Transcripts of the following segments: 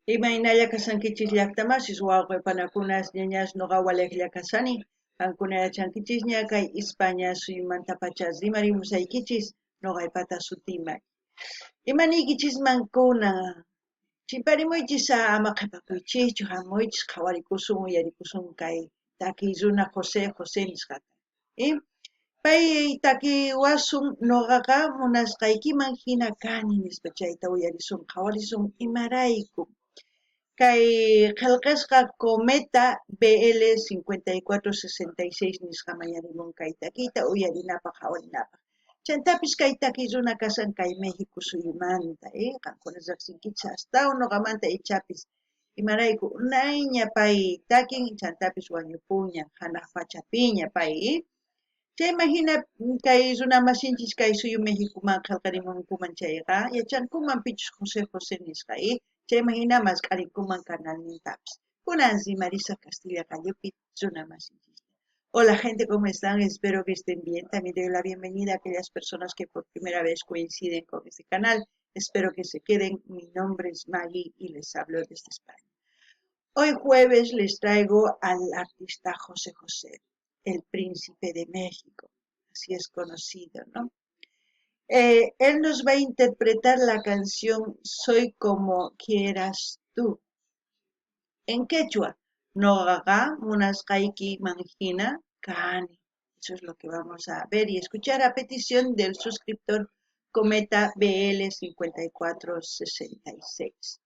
Imaynalla kashankichis llaqtamasis, wawqe panakunas, ñañas, noqa walejlla kashani. Qankuna yachankichisña kay España suyumantapacha rimarimusaykichis, noqaypata sutimay. Ima niykichisman kunan? Chimparimuychis ama qhepakuychischu, hamuychis qhawarikusun, uyarikusun kay takiy runa José José nisqata. Pay takiwasun noqaqa munasqaykiman hina kani nispa chayta uyarisun, qhawarisun imarayku. Kay qhelqasqa Cometa BL 5466 nisqa mañarimun kay takiyta uyarinapaq, qhawarinapaq. Chantapis kay takiy runa kashan kay México suyumanta, qankuna riqsinkichis astawan noqamanta ichapis. Imarayku unayña pay takin, chantapis wañupunña, hanaq pachapiña pay. Chayman hina kay runa masinchis kay suyu Mexicoman qhelqarimunkuman chayqa, yachankuman pichus José José nisqa, chayman hina mask'arinkuman canalnintapis. Kunan rimarisaq Castilla qallupi runa masinchista. Hola gente, ¿cómo están? Espero que estén bien. También doy la bienvenida a aquellas personas que por primera vez coinciden con este canal. Espero que se queden. Mi nombre es Maggie y les hablo desde España. Hoy jueves les traigo al artista José José, el príncipe de México. Así es conocido, ¿no? Él nos va a interpretar la canción Soy como quieras tú. En quechua, Noqaqa munasqaykiman hina kani. Eso es lo que vamos a ver y escuchar a petición del suscriptor Cometa BL 5466.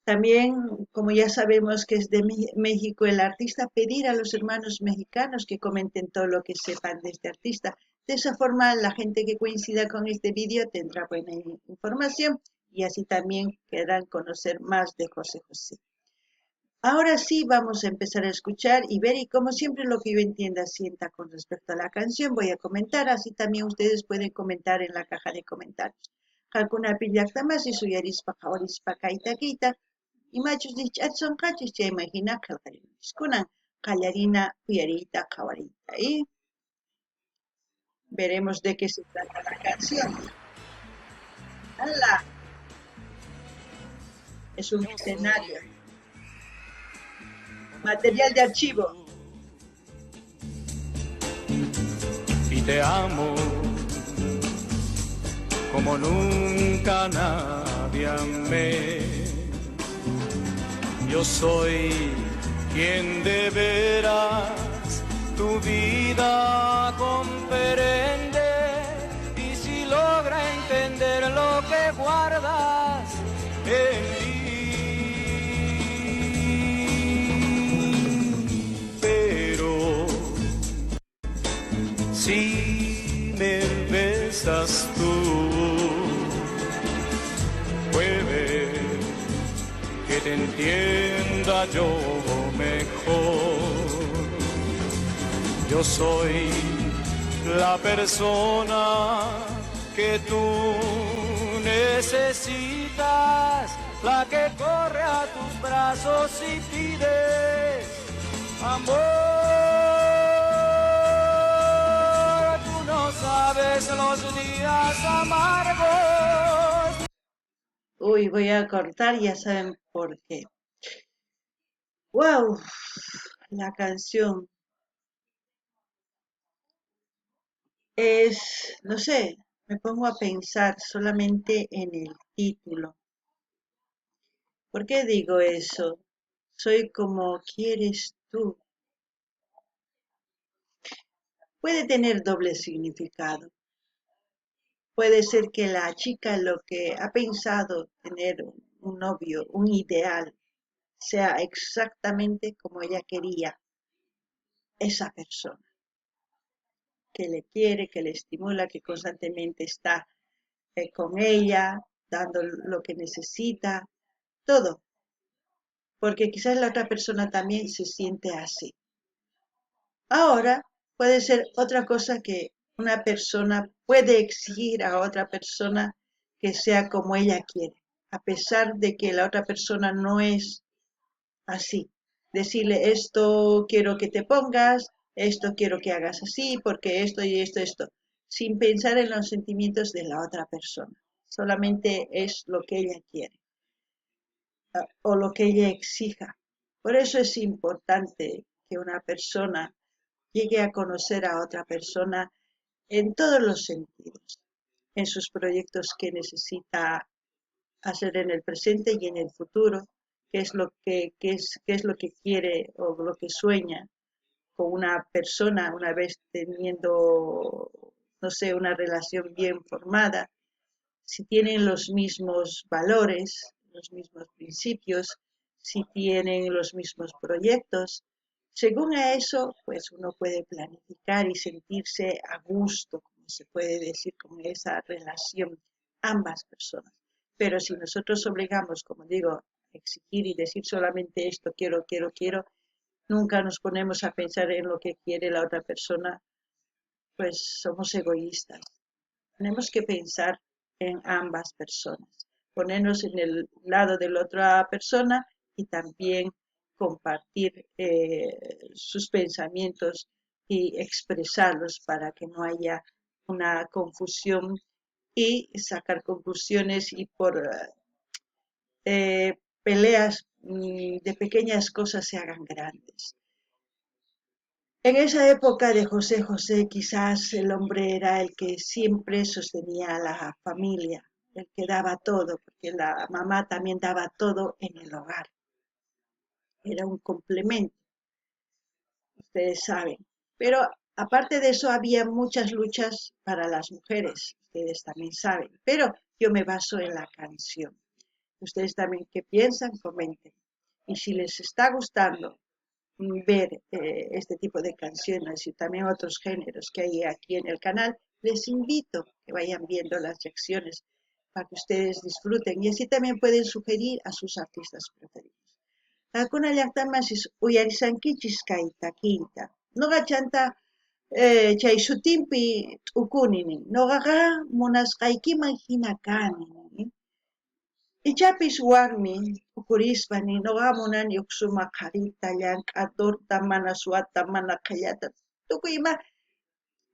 También, como ya sabemos que es de México el artista, pedir a los hermanos mexicanos que comenten todo lo que sepan de este artista. De esa forma, la gente que coincida con este vídeo tendrá buena información y así también querrán conocer más de José José. Ahora sí vamos a empezar a escuchar y ver, y como siempre lo que yo entienda sienta con respecto a la canción, voy a comentar, así también ustedes pueden comentar en la caja de comentarios. Qankunapi llaqtamasis uyarispa qhawarispa kay takiyta, imachus rikch'achunqachis chayman hina qhelqarimunchis. Kunan qallarina uyariyta qhawariyta. Veremos de qué se trata la canción. ¡Hala! Es un escenario. Material de archivo. Y te amo como nunca nadie amé. Yo soy quien de veras tu vida comprende, y si logra entender lo que guardas en mí. Pero si me besas tú, puede que te entienda yo mejor. Yo soy la persona que tú necesitas, la que corre a tus brazos y pides amor. Tú no sabes los días amargos. Uy, voy a cortar, ya saben por qué. ¡Guau! La canción es, no sé, me pongo a pensar solamente en el título. ¿Por qué digo eso? Soy como quieres tú. Puede tener doble significado. Puede ser que la chica lo que ha pensado tener un novio, un ideal, sea exactamente como ella quería esa persona, que le quiere, que le estimula, que constantemente está con ella, dando lo que necesita, todo. Porque quizás la otra persona también se siente así. Ahora puede ser otra cosa que una persona puede exigir a otra persona que sea como ella quiere, a pesar de que la otra persona no es así. Decirle, esto quiero que te pongas, esto quiero que hagas así, porque esto y esto, esto, sin pensar en los sentimientos de la otra persona. Solamente es lo que ella quiere. o lo que ella exija. Por eso es importante que una persona llegue a conocer a otra persona en todos los sentidos, en sus proyectos que necesita hacer en el presente y en el futuro, qué es lo que, qué es lo que quiere o lo que sueña con una persona una vez teniendo, no sé, una relación bien formada, si tienen los mismos valores, los mismos principios, si tienen los mismos proyectos. Según a eso, pues uno puede planificar y sentirse a gusto, como se puede decir, con esa relación ambas personas. Pero si nosotros obligamos, como digo, a exigir y decir solamente esto quiero, quiero, quiero, nunca nos ponemos a pensar en lo que quiere la otra persona, pues somos egoístas. Tenemos que pensar en ambas personas, ponernos en el lado de la otra persona y también compartir sus pensamientos y expresarlos para que no haya una confusión y sacar conclusiones y por peleas de pequeñas cosas se hagan grandes. En esa época de José José, quizás el hombre era el que siempre sostenía a la familia, el que daba todo, porque la mamá también daba todo en el hogar. Era un complemento, ustedes saben. Pero aparte de eso había muchas luchas para las mujeres, ustedes también saben. Pero yo me baso en la canción. Ustedes también, ¿qué piensan? Comenten. Y si les está gustando ver este tipo de canciones y también otros géneros que hay aquí en el canal, les invito a que vayan viendo las reacciones para que ustedes disfruten y así también pueden sugerir a sus artistas preferidos. Qankuna llaqtamasis uyarishankichis kay takiyta. Noqa chanta chay sutinpi t'ukuni nin. Noqaqa munasqaykiman hina kani nin. Ichapis warmi t'ukurispa nin, noqa munani huk sumaq qharita, llank'adorta, mana suwata, mana qhellata, tukuy ima.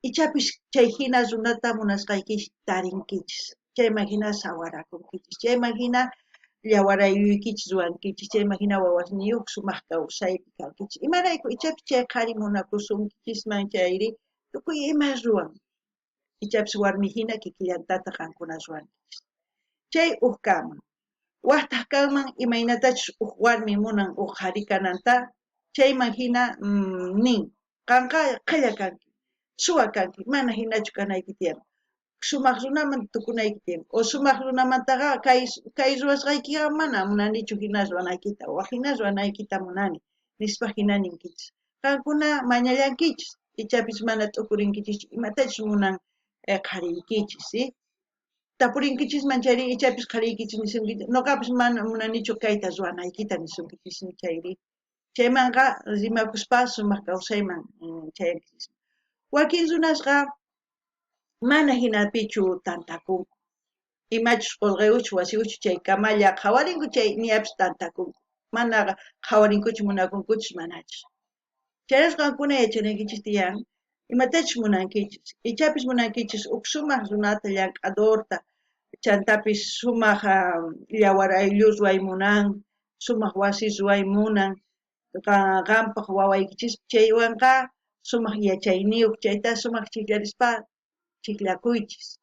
Ichapis chay hina runata munasqaykichis tarinkichis. Chayman hina sawarakunkichis, chayman hina llawarayuykichis ruwankichis, chayman hina wawasniyuq sumaq kawsaypi kankichis. Imarayku ichapis chay qhari munakusunkichisman chayri tukuy ima ruwan. Ichapis warmi hina kikillantataq qankuna ruwankichis. Chay huk kanman. Waqtaq kanman imaynatachus huk warmi munan huk qhari kananta, chayman hina nin, qanqa qhella kanki, suwa kanki, mana hinachu kanayki tiyan. Sumaq runaman tukunayki tiyan. O sumaq runamantaqa kay ruwasqaykiqa mana munanichu hina ruwanaykita, wak hina ruwanaykita munani, nispa hina ninkichis. Qankuna mañallankichis, ichapis mana t'ukurinkichis imatachus munan qhariykichis, ¿sí? Tapurinkichisman chayri ichapis qhariykichis nisunkichis, noqapis mana munanichu kayta ruwanaykita nisunkichis chayri. Chaymanqa rimakuspa sumaq kawsayman chayankichis. Wakin runasqa mana hinapichu tantakunku. Imachus qolqeuchu wasiuchu chay kamalla qhawarinku chay niapis tantakunku. Mana qhawarinkuchu munakunkuchus manachus. Chayrayku qankuna yachanaykichis tiyan imatachus munankichis. Ichapis munankichis huk sumaq runata llank'adorta, chantapis sumaq llawarayllus ruway munan, sumaq wasi ruway munan, qampaq wawaykichis chaywanqa sumaq yachayniyuq chayta sumaq chikllarispa chikllakuychis.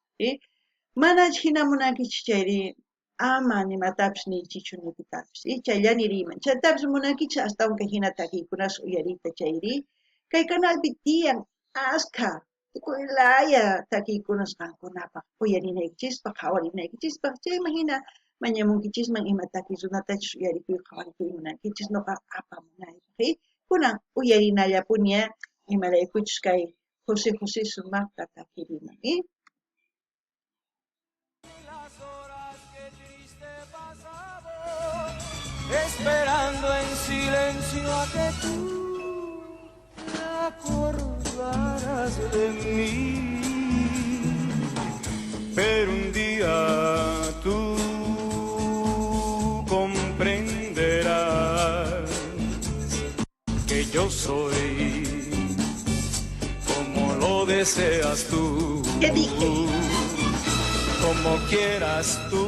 Mana hina munankichis chayri ama nimatapis niychichu nipitapis. Chayllani riman. Chantapis munankichis astawan kay hina takiykunas uyariyta chayri. Kay kanalpi tiyan askha tukuy laya takiykunas qankunapaq uyarinaykichispaq, qhawarinaykichispaq. Chayman hina mañamunkichisman ima takiy runatachus uyarikuy qhawarikuy munankichis noqa apamunaypaq. Kunan uyarinallapunia imaraykuchus kay José José sumaqta takiriman. Esperando en silencio a que tú te acordaras de mí. Pero un día tú comprenderás que yo soy como lo deseas tú, ¿Qué dije? Como quieras tú.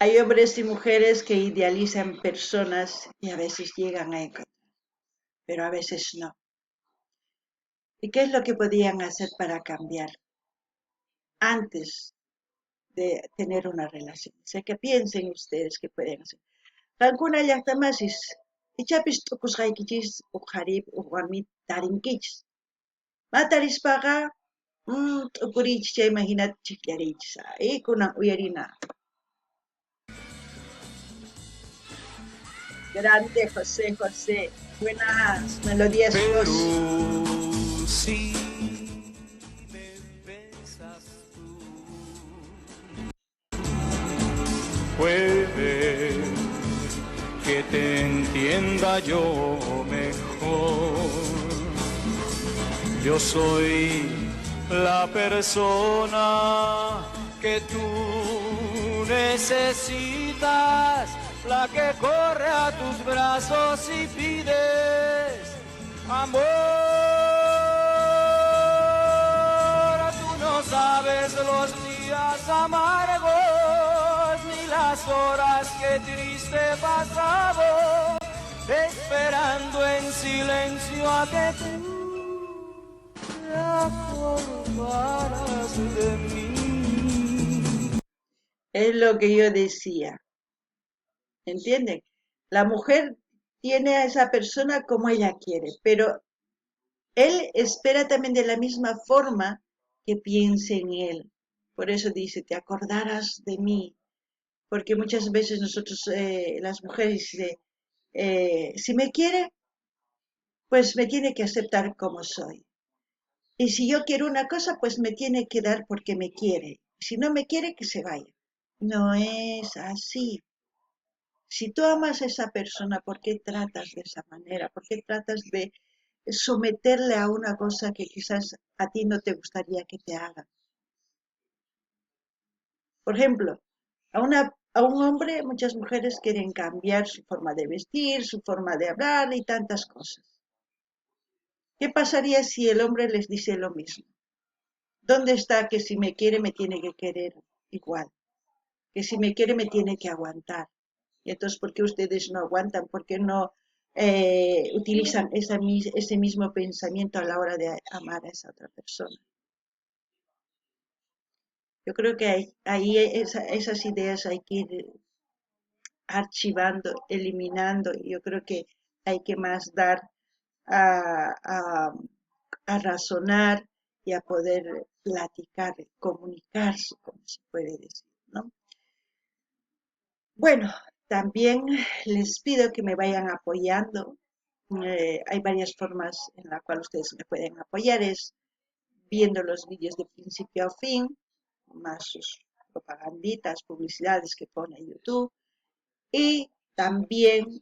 Hay hombres y mujeres que idealizan personas y a veces llegan a encontrar, pero a veces no. ¿Y qué es lo que podían hacer para cambiar antes de tener una relación? O sea, que piensen ustedes que pueden hacer. Qankuna llaqtamasis, ichapis t'ukusqaykichis uj qhari uj warmi tarinkichis. Ma tarispaqa t'ukuriychis chayman hina chijllariychis. Ay, kunan uyarina. Grande José José, buenas melodías. Pero si me besas tú, puede que te entienda yo mejor. Yo soy la persona que tú necesitas, la que corre a tus brazos y pides amor. Tú no sabes los días amargos ni las horas que triste he pasado, esperando en silencio a que tú te acordaras de mí. Es lo que yo decía. ¿Entienden? La mujer tiene a esa persona como ella quiere, pero él espera también de la misma forma que piense en él. Por eso dice, te acordarás de mí. Porque muchas veces nosotros, las mujeres, dice, si me quiere, pues me tiene que aceptar como soy. Y si yo quiero una cosa, pues me tiene que dar porque me quiere. Si no me quiere, que se vaya. No es así. Si tú amas a esa persona, ¿por qué tratas de esa manera? ¿Por qué tratas de someterle a una cosa que quizás a ti no te gustaría que te haga? Por ejemplo, a un hombre, muchas mujeres quieren cambiar su forma de vestir, su forma de hablar y tantas cosas. ¿Qué pasaría si el hombre les dice lo mismo? ¿Dónde está que si me quiere me tiene que querer igual? Que si me quiere me tiene que aguantar. Y entonces, ¿por qué ustedes no aguantan? ¿Por qué no utilizan ese mismo pensamiento a la hora de amar a esa otra persona? Yo creo que ahí esas ideas hay que ir archivando, eliminando. Yo creo que hay que más dar a razonar y a poder platicar, comunicarse, como se puede decir, ¿no? Bueno, también les pido que me vayan apoyando. Hay varias formas en las cuales ustedes me pueden apoyar. Es viendo los vídeos de principio a fin, más sus propaganditas, publicidades que pone YouTube, y también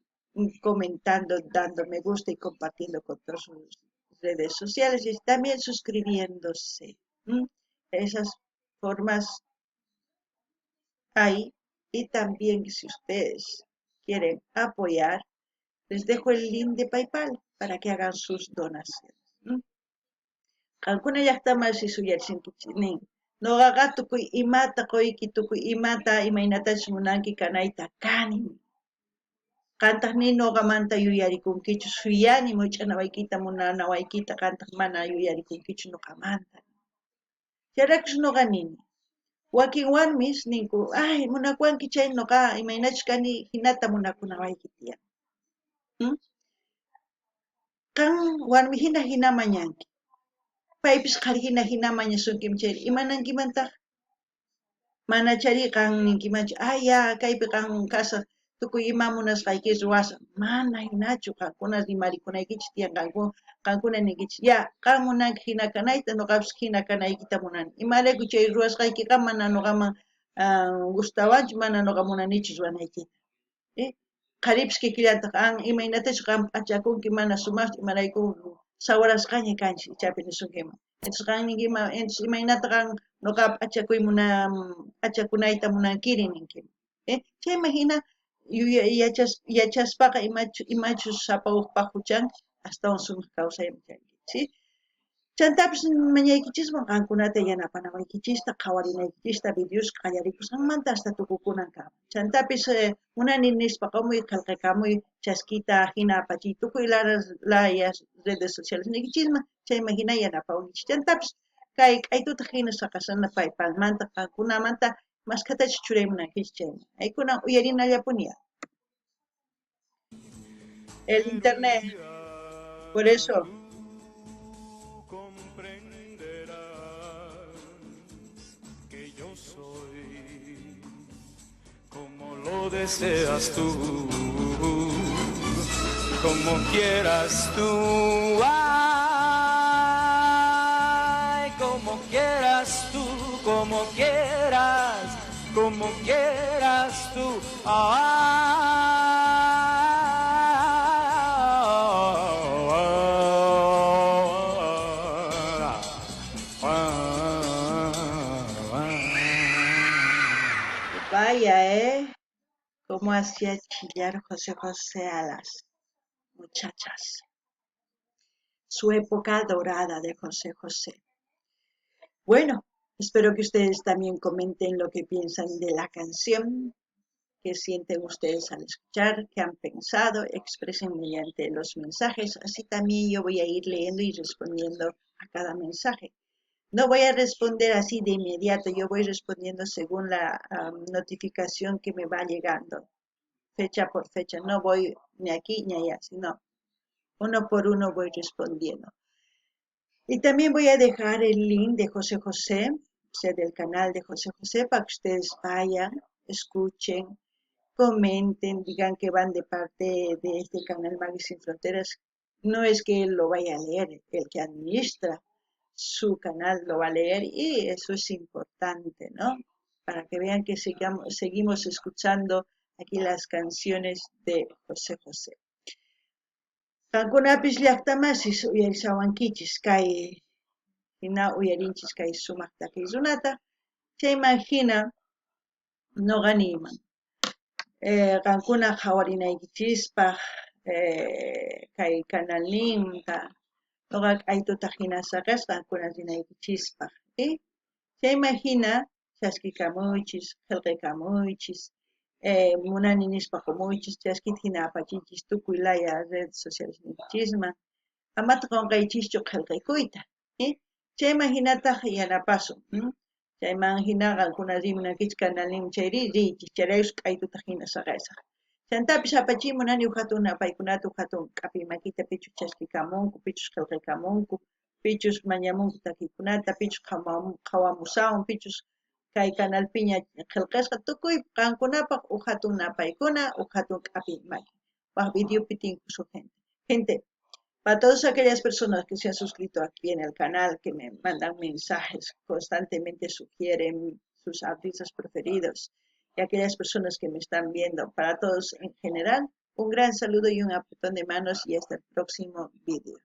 comentando, dando me gusta y compartiendo con todas sus redes sociales y también suscribiéndose. Esas formas hay. Y también si ustedes quieren apoyar, les dejo el link de PayPal para que hagan sus donaciones. Qankuna llaqtamasi suyarsinkichis Noqaqa tukuy imata qoyki, tukuy imata imaynatachus munanki kanayta kani. Qantaq ni noqamanta yuyarikunkichu, suyani much'anawaykita munanawaykita, qantaq mana yuyarikunkichu noqamanta. Chayraykus noqa nini. Wakin warmis ninku, ay, munakuwanki chay noqa imaynachus kani hinata munakunawayki tiyan. Qan warmi hina hina mañanki. Paypis qhari hina hina mañasunki chayri, imanankimantaq? Manachari qan ninkimanchu, ay, ya, kaypi qan kasaq, tukuy ima munasqayki ruwasaq. Mana hinachu, qankuna rimarikunaykichis tiyan, qankuna ninkichis, ya, qan munanki hina kanayta, noqapis hina kanaykita munani. Imarayku chay ruwasqaykiqa mana noqaman gustawanchu, mana noqa munanichu ruwanaykita. Qharipis kikillantaq, qan imaynatachu qan p'achakunki mana sumaqchu, imarayku sawarasqaña kanchis, ichapi nisunkiman. Entonces qan ninkiman, entonces imaynata qan noqa p'achakuy p'achakunayta munankiri ninkiman. Chayman hina yachaspaqa imachus sapa ujpaq huchan astawan sumaq kawsayman chanki, ¿sí? Chantapis mañaykichisman qankunata yanapanawaykichista, qhawarinaykichista videos qallarikusqanmanta hasta tukukunankama. Chantapis munani nispa qomuy, qhelqakamuy, chaskita hina apachiy tukuy layas redes sociales niykichisman, chayman hina yanapawankichis. Chantapis kay k'aytuta hina saqasana paypalmanta qankunamanta maskhatachus churay munankichis chayman. Aykunan uyarinallapuni. El internet, por eso. Comprenderás que yo soy como lo deseas tú, como quieras tú, ay, como quieras tú, como quieras tú, Vaya, ¿eh? Cómo hacía chillar José José a las muchachas. Su época dorada de José José. Bueno, espero que ustedes también comenten lo que piensan de la canción, qué sienten ustedes al escuchar, qué han pensado, expresen mediante los mensajes. Así también yo voy a ir leyendo y respondiendo a cada mensaje. No voy a responder así de inmediato, yo voy respondiendo según la notificación que me va llegando, fecha por fecha. No voy ni aquí ni allá, sino uno por uno voy respondiendo. Y también voy a dejar el link de José José, o sea, del canal de José José, para que ustedes vayan, escuchen, comenten, digan que van de parte de este canal Magui Sin Fronteras. No es que él lo vaya a leer, el que administra su canal lo va a leer, y eso es importante, ¿no? Para que vean que seguimos escuchando aquí las canciones de José José. Qankunapis llaqtamasis uyarishawankichis kay hina uyarinchis kay sumaq takiy runata, chayman hina noqa niyman. Qankuna qhawarinaykichispaq kay canalninta noqa k'aytuta hina saqesqa qankuna rinaykichispaq. Chayman hina chaskikamuychis, qhelqakamuychis, munani nispa qomuychis, chaskita hina apachinchis tukuy laya redes sociales niykichisman. Amata qonqaychischu qhelqaykuyta. Chayman hinataq yanapasun. Chayman hina qankuna rimunaykichis canalninman chayri riychis, chayraykus k'aytuta hina saqesaq. Chantapis apachiy munani uj hatun napaykunata, uj hatun k'api makita pichus chaskikamunku, pichus qhelqakamunku, pichus mañamunku takiykunata, pichus qhawamusawan, pichus kay canalpiña qhelqasqa, tukuy qankunapaq uj hatun napaykuna, uj hatun k'api maki. Waj videopi tinkusun, gente. Gente, para todas aquellas personas que se han suscrito aquí en el canal, que me mandan mensajes, constantemente sugieren sus artistas preferidos, y aquellas personas que me están viendo, para todos en general, un gran saludo y un apretón de manos y hasta el próximo vídeo.